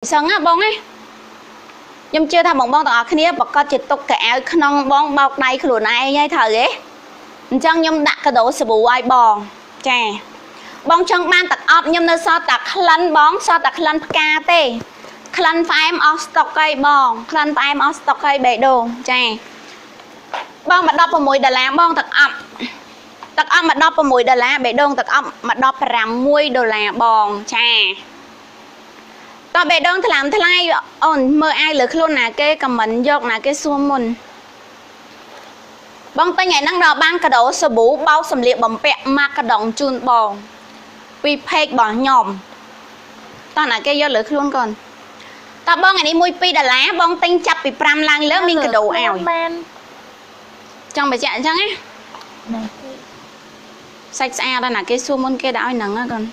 សឹងណាបងណាខ្ញុំជឿថាបងបងទាំងអស់គ្នាប្រកាសជាទុកកៅអៅក្នុងបងបោកដៃខ្លួនឯងហើយត្រូវទេអញ្ចឹងខ្ញុំដាក់កាដូសាប៊ូឲ្យបងចាបងចង់បានទឹកអប់ខ្ញុំនៅសល់តែក្លិនបងសល់តែក្លិនផ្កាទេក្លិនផ្អែមអស់ស្តុកហើយបងក្លិនផ្អែមអស់ស្តុកហើយបេះដូងចាបងមក16ដុល្លារបងទឹកអប់ទឹកអប់មក16ដុល្លារបេះដូងទឹកអប់មក16ដុល្លារបងចាតបេះដូងថ្លាមថ្លៃអូនមើលអាវលើខ្លួនណាគេខមមិនយកណាគេសួរមុនបងទិញថ្ងៃហ្នឹងដល់បានកាដូសាប៊ូបោកសម្លៀកបំពាក់ម៉ាកកដងជូនបងពីផេករបស់ខ្ញុំតោះណាគេយកលើខ្លួនកូនតើបងថ្ងៃនេះ1 2ដុល្លារបងទិញចាប់ពី5ឡើងលើមានកាដូឲ្យ បាន ចង់បញ្ជាក់អញ្ចឹងណា ណា សាច់ស្អាតណាស់ណាគេសួរមុនគេដាក់ឲ្យហ្នឹងណាកូន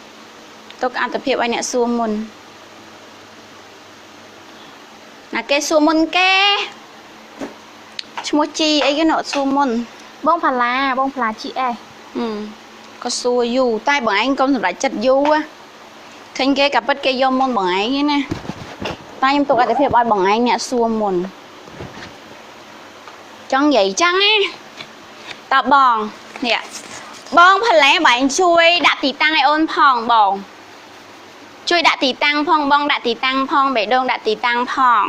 ទុកអត្ថភាពឲ្យអ្នកសួរមុនណាគេសួរមុនគេឈ្មោះជីអីគេនោះសួរមុន បងផាឡាបងផាឡា GS ហឹមក៏សួរយូរតែបងឯងកុំសម្រេចចិត្តយូរឃើញគេក៏ពិតគេយកមុនបងឯងឯណាតែខ្ញុំទុកអត្ថភាពឲ្យបងឯងអ្នកសួរមុនចង់និយាយចឹងណាតើបងនេះបងផាឡាបងឯងជួយដាក់ទីតាំងឲ្យអូនផងបងជួយដាក់ទីតាំងផងបងដាក់ទីតាំងផងបេះដូងដាក់ទីតាំងផង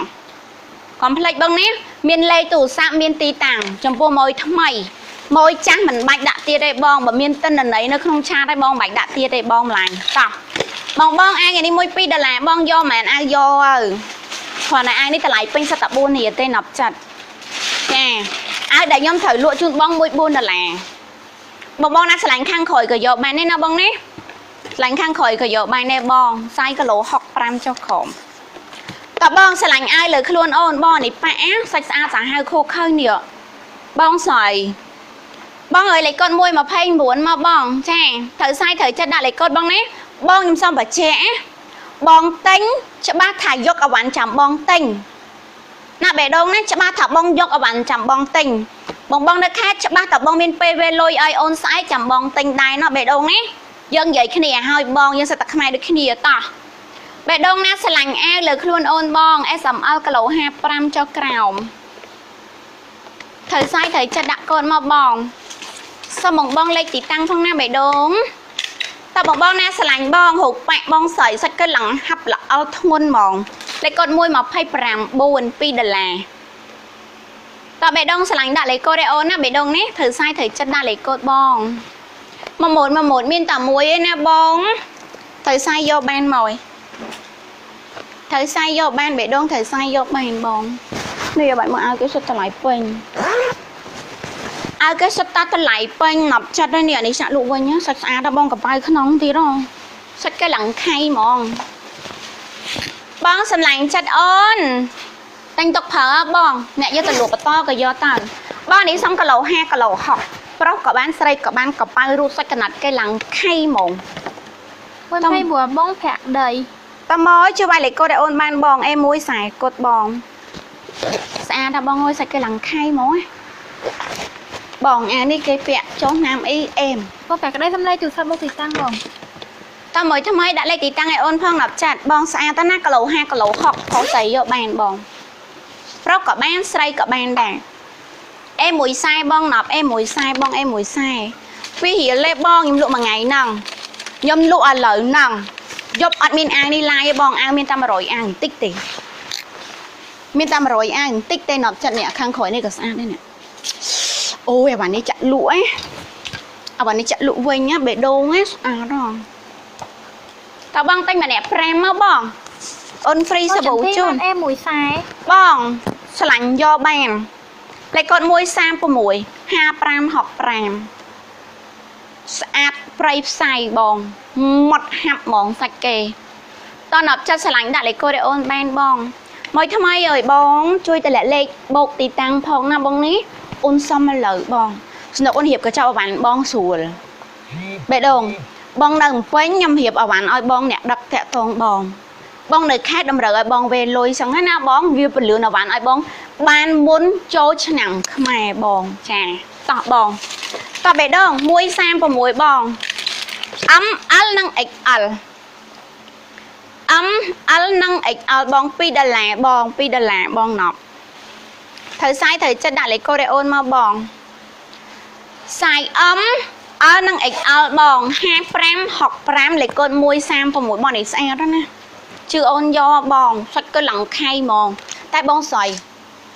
កុំភ្លេចបងណាមានលេខទូរស័ព្ទមានទីតាំងចំពោះម៉ួយថ្មីម៉ួយចាស់មិនបាច់ដាក់ទៀតទេបងបើមានទិន្នន័យនៅក្នុងឆាតទេបងមិនបាច់ដាក់ទៀតទេបងម្លាញ់តោះបងបងអាវថ្ងៃនេះ1 2ដុល្លារបងយកមិនមែនអាវយកទៅគ្រាន់តែអាវនេះតម្លៃពេញសិតតែ4រៀលទេណប់ចិត្តចាអាវដែលខ្ញុំត្រូវលក់ជូនបង1 4ដុល្លារបងបងណាឆ្លាញ់ខាងក្រោយក៏យកបានដែរណាបងណាឆ្លាញ់ខាងក្រោយក៏យកបានដែរបងសាយគីឡូ65ចុះក្រោមតើបងឆ្លាញ់អាវលើខ្លួនអូនបងនេះប៉ាសាច់ស្អាតសាហាវខូខើនេះបងស្រីបងអើយលេខកូដ129មកបងចាត្រូវសាយត្រូវចិត្តដាក់លេខកូដបងណាបងខ្ញុំសូមបញ្ជាក់ណាបងទិញច្បាស់ថាយកអវ៉ាន់ចាំបងទិញណាបេះដូងណាច្បាស់ថាបងយកអវ៉ាន់ចាំបងទិញបងបងនៅខេត្តច្បាស់ថាបងមានពេលវេលុយឲ្យអូនស្អែកចាំបងទិញដែរណោះបេះដូងណាយើងនិយាយគ្នាឲ្យបងយើងសិតតែខ្មែរដូចគ្នាតោះបេះដូងណាស្រឡាញ់អាវលើខ្លួនអូនបង SML គីឡូ55ចុះក្រោមត្រូវសាយត្រូវចិត្តដាក់កូនមកបងសូមបងបងលេខទីតាំងផងណាបេះដូងតើបងបងណាស្រឡាញ់បងរូបប៉ាក់បងស្រីសាច់កិនឡើងហាប់ល្អល់ធ្ងន់ហ្មងលេខកូដ1 29 2ដុល្លារតើបេះដូងស្រឡាញ់ដាក់លេខកូដឲ្យអូនណាបេះដូងនេះត្រូវសាយត្រូវចិត្តដាក់លេខកូដបងមួយម៉ូតមួយម៉ូតមានតែមួយឯណាបងត្រូវសាយយកបានមកត្រូវសាយយកបានបេះដូងត្រូវសាយយកបានបងនេះឲ្យបាច់មកឲ្យគេសុទ្ធតម្លៃពេញឲ្យគេសុទ្ធតាតម្លៃពេញណប់ចិត្តហើយនេះអានេះសាក់លក់វិញសាច់ស្អាតដល់បងកប៉ៅក្នុងទៀតហ៎សាច់គេឡើងខៃហ្មងបងសម្លាញ់ចិត្តអូនតែញទុកប្រើបងអ្នកយកទៅលក់បន្តក៏យកទៅបងនេះសំគីឡូ5គីឡូ6ប្រុសក៏បានស្រីក៏បានកប៉ៅរូតសាច់កណាត់គេឡើងខៃហ្មង មួយ29បងប្រាក់ដី តើមកជួយវាយលេខកូដឲ្យអូនបានបងអេមួយខ្សែកូដបងស្អាតដល់បងអើយសាច់គេឡើងខៃហ្មងណាបងអានេះគេពាក់ចុះណាមអ៊ីអេម បងប្រាក់ដីសំលេខទូរស័ព្ទមកទីតាំងបង តើមួយថ្មីដាក់លេខទីតាំងឲ្យអូនផងដល់ចាត់បងស្អាតទៅណាគីឡូ5គីឡូ6ប្រុសស្រីយកបានបងប្រុសក៏បានស្រីក៏បានដែរអេមួយខ្សែបងណប់អេមួយខ្សែបងអេមួយខ្សែពីរៀលលេបងខ្ញុំលក់មួយថ្ងៃហ្នឹងខ្ញុំលក់ឥឡូវហ្នឹងយប់អត់មានអាវនេះឡាយទេបងអាវមានតែ100អាវបន្តិចទេមានតែ100អាវបន្តិចទេណប់ចិត្តនេះខាងក្រោយនេះក៏ស្អាតដែរនេះអូយអាវ៉ានេះចាក់លក់ឯងអាវ៉ានេះចាក់លក់វិញណាបេះដូងឯងស្អាតហ៎តើបងទិញម្នាក់5មកបងអូនហ្វ្រីសាប៊ូជូន អេមួយខ្សែ បងឆ្លាញ់យកបានលេខកូដ136 5565ស្អាតប្រៃផ្សៃបងម៉ត់ហាប់ហ្មងសាច់គេតើណប់ចិត្តឆ្លាញ់ដាក់លេខកូដឲ្យអូនបានបងមួយថ្មីអើយបងជួយតម្លាក់លេខបូកទីតាំងផងណាបងនេះអូនសុំឥឡូវបងស្នុកអូនរៀបកញ្ចក់អវ៉ាន់បងស្រួលបេះដូងបងនៅភ្នំពេញខ្ញុំរៀបអវ៉ាន់ឲ្យបងអ្នកដឹកតាក់តងបងបងនៅខេត្តតម្រូវឲ្យបងវេលុយចឹងណាបងវាពលឿនអវ៉ាន់ឲ្យបងបានមុនចូលឆ្នាំខ្មែរបងចាតោះបងតោះបេះដូង136បង M L និង XL M L និង XL បង2ដុល្លារបង2ដុល្លារបងណប់ត្រូវសាយត្រូវចិត្តដាក់លេខកូដឲ្យអូនមកបងសាយ M L និង XL បង55 65លេខកូដ136បងនេះស្អាតណាជឿអូនយកបងសាច់គឺឡើងខៃហ្មងតែបងស្រី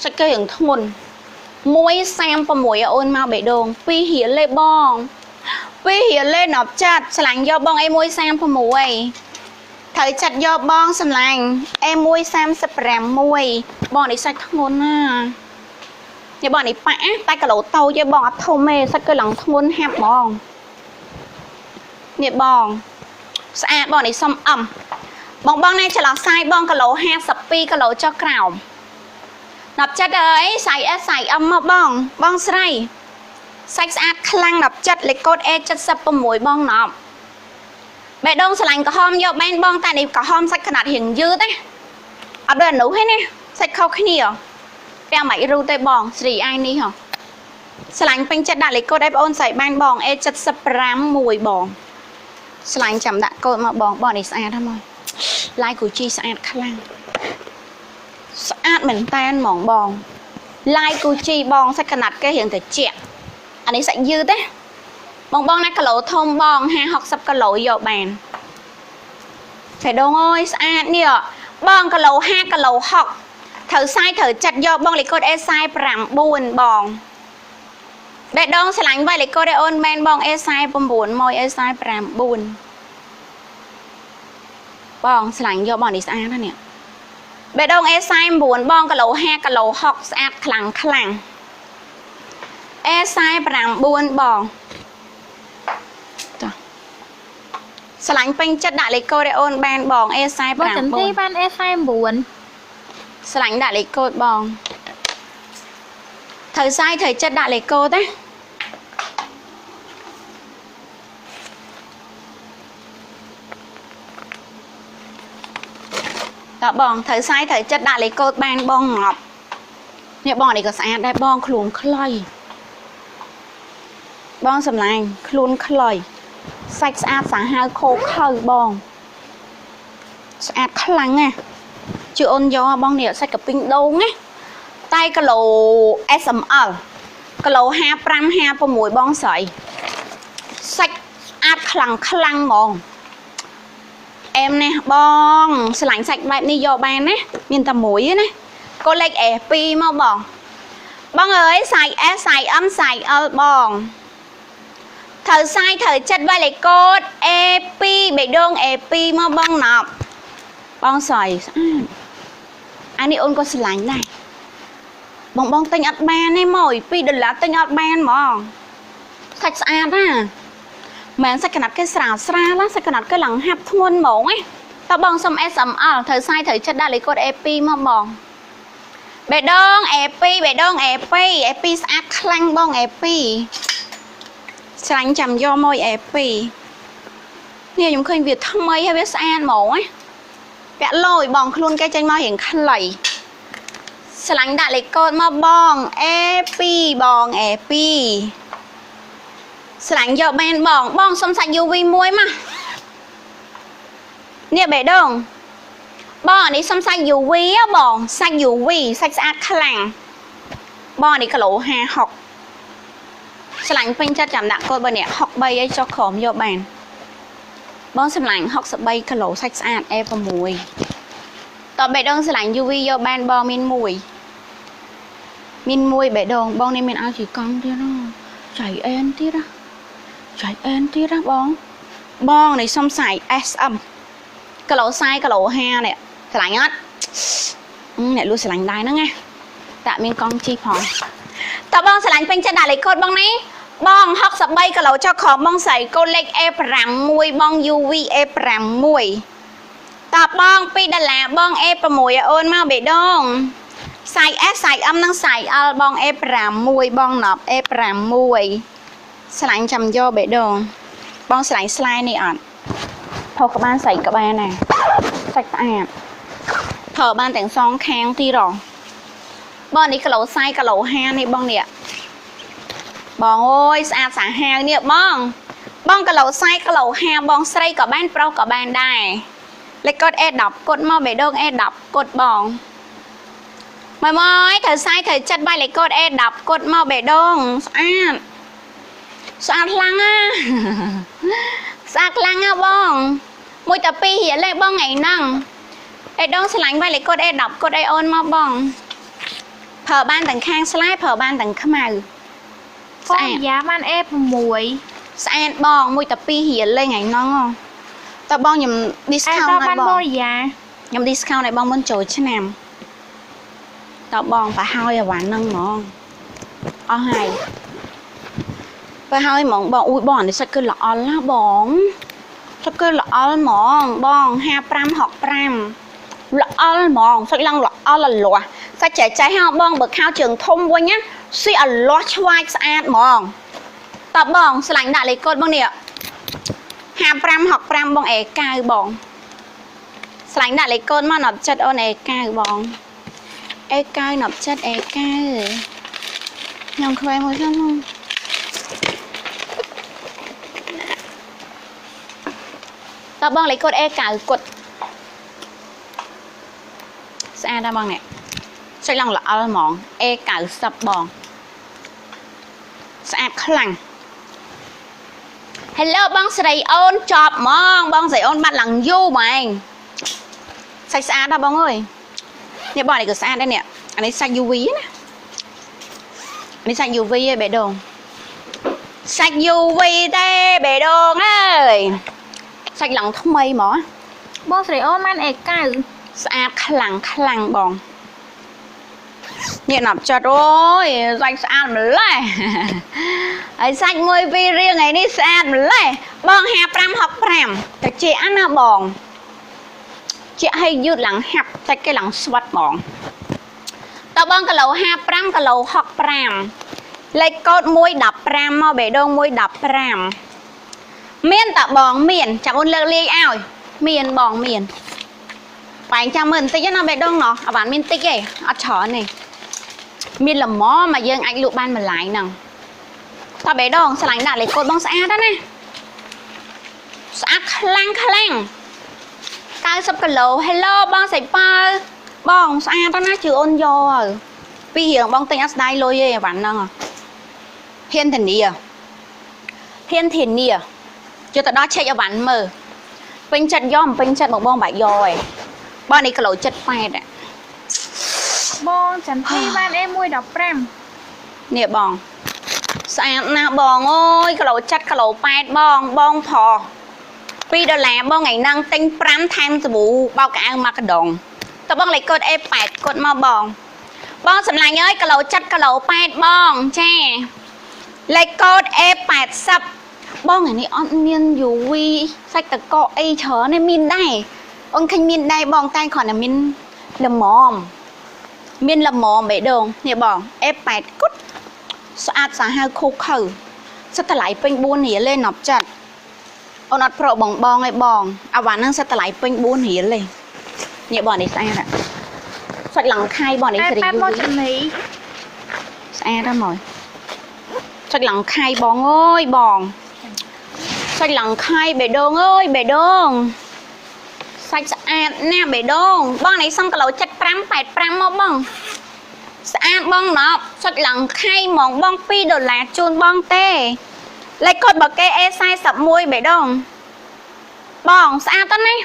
សាច់គឺរឿងធ្ងន់136ឲ្យអូនមកបេះដូង2រៀលទេបង2រៀលទេណប់ចាត់ឆ្លាញ់យកបង A136 ត្រូវចាត់យកបងសម្លាញ់ A136 បងនេះសាច់ធ្ងន់ណានេះបងនេះប៉ាក់តែគីឡូតូចទេបងអត់ធំទេសាច់គឺឡើងធ្ងន់ហាប់ហ្មងនេះបងស្អាតបងនេះសុំអឹមបងបងណែច្រឡោះសាយបងគីឡូ52គីឡូចុះក្រោមណប់ចិត្តអើយសាយ S សាយ M មកបងបងស្រីសាច់ស្អាតខ្លាំងណប់ចិត្តលេខកូដ A76 បងណប់បេះដូងស្រឡាញ់ក្រហមយកបានបងតែនេះក្រហមសាច់ຂະຫນាត់រៀងយឺតណាអត់ដូចអានោះទេណាសាច់ខុសគ្នាពាក់មិនរូទេបងស្រីអាយនេះហ៎ស្រឡាញ់ពេញចិត្តដាក់លេខកូដឲ្យបងអូនស្រីបានបង A75 មួយបងស្រឡាញ់ចាំដាក់កូដមកបងបងនេះស្អាតហ្នឹងមកឡាយគូជីស្អាតខ្លាំងស្អាតមែនតែនហ្មងបងឡាយគូជីបងសាច់កណាត់គេរៀងត្រជាក់អានេះសាច់យឺតទេបងបងណាគីឡូធំបង50 60គីឡូយកបានឆៃដងអើយស្អាតនេះបងគីឡូ5គីឡូ6ត្រូវសាយត្រូវចាត់យកបងលេខកូដ A49 បងបេះដូងស្រឡាញ់វាយលេខកូដឲ្យអូនមែនបង A49 មក A49 បងស្រឡាញ់យកបងនេះស្អាតណាស់នេះបេះដូង A49 បងគីឡូ5គីឡូ6ស្អាតខ្លាំងខ្លាំង A49 បងចាស្រឡាញ់ពេញចិត្តដាក់លេខកូដឲ្យអូនបានបង A49 បងចន្ទធីបាន A49 ស្រឡាញ់ដាក់លេខកូដបងត្រូវសាយត្រូវចិត្តដាក់លេខកូដណាតើបងត្រូវសាយត្រូវចិត្តដាក់លេខកូដបានបងងាប់នេះបងនេះក៏ស្អាតដែរបងខ្លួនខ្លីបងសម្លាញ់ខ្លួនខ្លីសាច់ស្អាតសាហាវខូខើបងស្អាតខ្លាំងណាស់ជឿអូនយកបងនេះសាច់កពីងដូងណាតែគីឡូ SML គីឡូ55 56បងស្រីសាច់ស្អាតខ្លាំងខ្លាំងហ្មងអែមណាស់បងស្រឡាញ់សាច់បែបនេះយកបានណាមានតែមួយទេណាកូលេខ A2 មកបងបងអើយសាយ S សាយ M សាយ L បងត្រូវសាយត្រូវចិត្តវាយលេខកូដ A2 បេះដូង A2 មកបងណប់បងស្រីស្អាតអានេះអូនក៏ស្រឡាញ់ដែរបងបងទិញអត់បានទេមក2ដុល្លារទិញអត់បានហ្មងសាច់ស្អាតណាមែនសាច់កណាត់គេស្រាលស្រាលណាសាច់កណាត់គេឡើងហាប់ធ្ងន់ហ្មងឯងតើបងសុំ SML ត្រូវសាយត្រូវចិត្តដាក់លេខកូដ A2 មកបងបេះដូង A2 បេះដូង A2 A2 ស្អាតខ្លាំងបង A2 ស្រឡាញ់ចាំយកមក A2 នេះខ្ញុំឃើញវាថ្មីហើយវាស្អាតហ្មងណាពាក់លយបងខ្លួនគេចេញមករៀងខ្លីស្រឡាញ់ដាក់លេខកូដមកបង A2 បង A2 ស្រឡាញ់យកបានបងបងសុំសាច់ UV មួយមកនេះបេះដូងបងអានេះសុំសាច់ UV ហ៎បងសាច់ UV សាច់ស្អាតខ្លាំងបងអានេះគីឡូ56ស្រឡាញ់ពេញចិត្តចាំដាក់កូដបើនេះ63អីចុះក្រោមយកបានបងសម្លាញ់63គីឡូសាច់ស្អាត A6 តបេះដូងស្រឡាញ់ UV យកបានបងមានមួយមានមួយបេះដូងបងនេះមានឲ្យជីកង់ទៀតណាចៃអែនទៀតណាចៃអែនទៀតណាបងបងនេះសុំសាយ SM គីឡូ40គីឡូ50នេះស្រឡាញ់អត់អ្នកលក់ស្រឡាញ់ដែរហ្នឹងណាតាក់មានកង់ជីផងតើបងស្រឡាញ់ពេញចិត្តដាក់លេខកូដបងនេះបង63គីឡូចុះក្រោមបងស្រីកូដលេខ A61 បង UV A61 តើបង2ដុល្លារបង A6 ឲ្យអូនមកបេះដូងសាយ S សាយ M និងសាយ L បង A61 បងណប់ A61 ស្រឡាញ់ចាំយកបេះដូងបងស្រឡាញ់ស្លែនេះអត់ផុសក្បាលស្រីក្បាលណាសាច់ស្អាតប្រើបានទាំងសងខាងទីរងបងនេះគីឡូ40គីឡូ50នេះបងនេះបងអើយស្អាតសាហាវនេះបងបងគីឡូ40គីឡូ50បងស្រីក៏បានប្រុសក៏បានដែរ លេខកូដ A10 កូដមកបេះដូង A10 កូដបងម៉យម៉យត្រូវសាយត្រូវចិត្តបាយលេខកូដ A10 កូដមកបេះដូងស្អាតស្អាតខ្លាំងណាស្អាតខ្លាំងណាបងមួយតែ2រៀលទេបងថ្ងៃហ្នឹងបេះដូងឆ្លាញ់បាយលេខកូដ A10 កូដអីអូនមកបងប្រើបានទាំងខាងស្លែប្រើបានទាំងខ្មៅ ប ស្អាត ងយ៉ាបាន A6 ស្អាតបងមួយតែ2រៀលទេថ្ងៃហ្នឹងតើបងខ្ញុំ discount A10 បាន ឲ្យបង បរិយា ខ្ញុំ discount ឲ្យបងមុនចូលឆ្នាំតើបងប្រហើយអវ៉ាន់ហ្នឹងហ្មងអស់ហើយប្រហើយហ្មងបងអ៊ូយបងអានេះសាច់គឺល្អល់ណាបងសាច់គឺល្អល់ហ្មងបង55 65ល្អល់ហ្មងសាច់ឡើងល្អល់លលាស់សាច់ចែចែហ៎បងបើខោជើងធំវិញណាស៊ីឲ្យលាស់ឆ្វាយស្អាតហ្មងតើបងស្លាញ់ដាក់លេខកូដបងនេះ55 65បងអេ9បងស្លាញ់ដាក់លេខកូដមកណប់ចិត្តអូនអេ9បងអេ9ណប់ចិត្តអេ9ខ្ញុំខ្វែមួយសិនបងតើបងលេខកូដអេ9គុតស្អាតដែរបងនេះចុចឡើងល្អល់ហ្មង A 90បងស្អាតខ្លាំង Hello បងស្រីអូនចប់ហ្មងបងស្រីអូនបាត់ឡើងយូរហ្មងសាច់ស្អាតដែរបងអើយនេះបងនេះក៏ស្អាតដែរនេះអានេះសាច់ UV ណានេះសាច់ UV ឯងបេះដូងសាច់ UV ទេបេះដូងអើយសាច់ឡើងថ្មីហ្មង បងស្រីអូនបាន A9 ស្អាតខ្លាំងខ្លាំងបងនេះណាប់ចិត្តអូយសាច់ស្អាតម្លេះហើយសាច់មួយពីររៀងថ្ងៃនេះស្អាតម្លេះបង55 65តែជាអាណាបងជាឲ្យយឺតឡើងហាប់សាច់គេឡើងស្វិតហ្មងតើបងគីឡូ55គីឡូ65លេខកូដ115មកបេះដូង115មានតើបងមានចាំអូនលើកលាយឲ្យមានបងមានបែងចាំមើលបន្តិចណាបេះដូងណោះអាវ៉ាន់មានតិចទេអត់ច្រើនទេមានល្មមមកយើងអាចលក់បានម្លាយហ្នឹងតើបេះដូងឆ្លាញ់ដាក់លេខកូដបងស្អាតណាស្អាតខ្លាំងខ្លាំង90គីឡូ Hello បងសៃប៉ើបងស្អាតណាជឿអូនយកហើយពីរឿងបងទិញអត់ស្ដាយលុយទេអាវ៉ាន់ហ្នឹងហ៊ានធានាហ៊ានធានាយកទៅដល់ឆែកអាវ៉ាន់មើលពេញចិត្តយកមិនពេញចិត្តបងបងបាច់យកឯងបងនេះគីឡូ78 បងចន្ទធីបាន A115 នេះបងស្អាតណាស់បងអើយគីឡូ7គីឡូ8បងបងប្រុស2ដុល្លារបងថ្ងៃហ្នឹងទិញ5ថែមសាប៊ូបោកកៅអៅមកកដងតើបងលេខកូដ A8 កូដមកបងបងសម្លាញ់អើយគីឡូ7គីឡូ8បងចាលេខកូដ A80 បងថ្ងៃនេះអត់មាន UV សាច់តកកអីច្រើនទេមានដែរអូនឃើញមានដែរបងតែគ្រាន់តែមានល្មមមានល្មមបេះដូងនេះបង A8 គុតស្អាតសាហាវខូខើសិតតម្លៃពេញ4រៀលទេណប់ចិត្តអូនអត់ប្រកបងបងឯងបងអាវ៉ាន់ហ្នឹងសិតតម្លៃពេញ4រៀលទេនេះបងនេះស្អាតសាច់ឡើងខៃបងនេះសេរី A8 មកចំណី ស្អាតហ្នឹងមកសាច់ឡើងខៃបងអើយបងសាច់ឡើងខៃបេះដូងអើយបេះដូងសាច់ស្អាតណាស់បេះដូងបងនេះសុំគីឡូ75 85មកបងស្អាតបងណប់សាច់ឡើងខៃហ្មងបង2ដុល្លារជូនបងទេលេខកូដបកេ A41 បេះដូងបងស្អាតតណា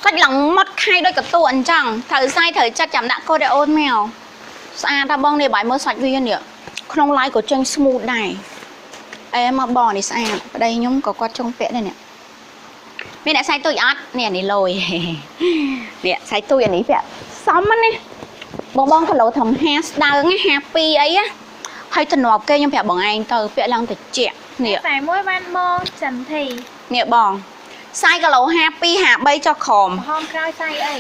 សាច់ឡើងម៉ត់ខៃដូចកតួអញ្ចឹងត្រូវសាយត្រូវចិត្តចាំដាក់កូដឲ្យអូនមកស្អាតតាបងនេះបាយមើលសាច់វានេះក្នុងឡាយក៏ចេញ smooth ដែរអេមកបងនេះស្អាតប្តីខ្ញុំក៏គាត់ចង់ពាក់ដែរនេះមានអ្នកសាយទូចអត់នេះអានេះលយនេះសាយទូចអានេះពាក់សមណាបងបងគីឡូត្រឹម50ស្ដើង52អីណាហើយទំនាប់គេខ្ញុំប្រាប់បងឯងទៅពាក់ឡើងតិចនេះ 41បានបងចន្ទធី នេះបងសាយគីឡូ52 53ចុះក្រោម ក្រហមក្រោយសាយអី